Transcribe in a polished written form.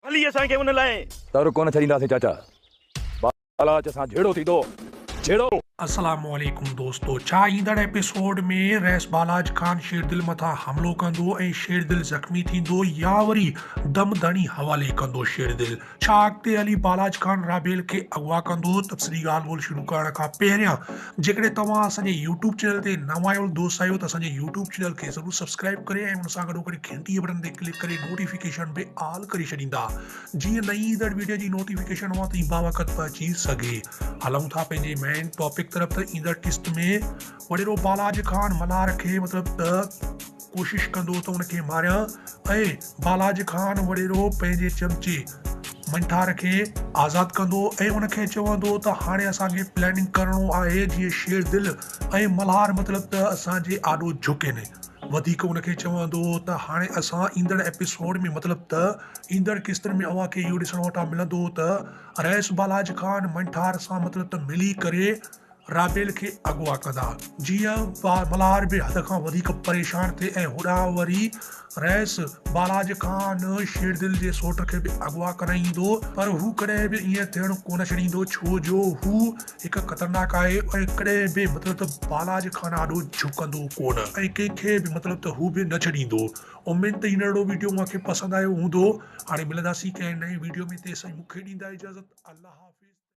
ڀلي اسان کي ان لاء. تر ڪونه ڇڏينداسين چاچا. بالاچ سان جهيڙو ٿيندو جهيڙو. السلام عليڪم دوستو ڇا ايندڙ ايپيسوڊ ۾ رئيس بالاچ خان شيردل مٿان حملو ڪندو ۽ شيردل زخمي ٿيندو يا وري دم ڌڻي حوالي ڪندو شيردل ڇا اڳتي هلي بالاچ خان رابيل کي اغوا ڪندو تفصيلي ڳالهه ٻولهه شروع ڪرڻ کان پهريان جيڪڏهن توهان اسان جي يوٽيوب چينل تي نوان آيل دوست آهيو ته اسان جي يوٽيوب چينل کي ضرور سبسڪرائب ڪري ۽ ان سان گڏوگڏ گهنٽي جي بٽن تي ڪلڪ ڪري نوٽيفڪيشن به آل ڪري ڇڏيندا جيئن نئين ايندڙ ويڊيو جي نوٽيفڪيشن اوهان تائين باوقت پهچي سگهي. هلون ٿا پنهنجي مين ٽاپڪ طرف ته ايندڙ قسط ۾ وڏيرو بالاج خان ملهار کي مطلب ته ڪوشش ڪندو ته ان کي ماريان ۽ بالاج خان وڏيرو پنهنجي چمچي منٺار کي آزاد ڪندو ۽ ان کي چوندو ته هاڻي اسان کي پلاننگ ڪرڻو آهي جيئن شير دل ۽ ملهار مطلب ته اسان جي آڏو جهڪين. وڌيڪ ان کي چوندو ته هاڻي اسان ايندڙ ايپيسوڊ ۾ مطلب ته ايندڙ قسطن ۾ اوهان کي اهو ڏسڻ وٽان ملندو ته رئيس بالاچ خان منٺار سان مطلب ته ملي ڪري رابيل کي اغوا ڪندا جيئن ملهار به حد کان وڌيڪ پريشان ٿئي ۽ هوڏانهن وري رئيس بالاچ خان شيردل جي سوٽ کي به اغوا ڪرائيندو پر هو ڪڏهن به ائين ٿيڻ ڪونه ڇڏيندو ڇو جو هو هڪ خطرناڪ آهي ۽ ڪڏهن به مطلب ته بالاچ خان آڏو جهڪندو ڪونه ۽ ڪنهن کي به مطلب ته هو به نه ڇڏيندو. اميد ته هي ننڍڙو ويڊيو اوهان کي پسند آيو هوندو. هاڻي ملنداسين ڪنهن نئين ويڊيو ۾ تيسين مون کي ڏيندا اجازت الله حافظ.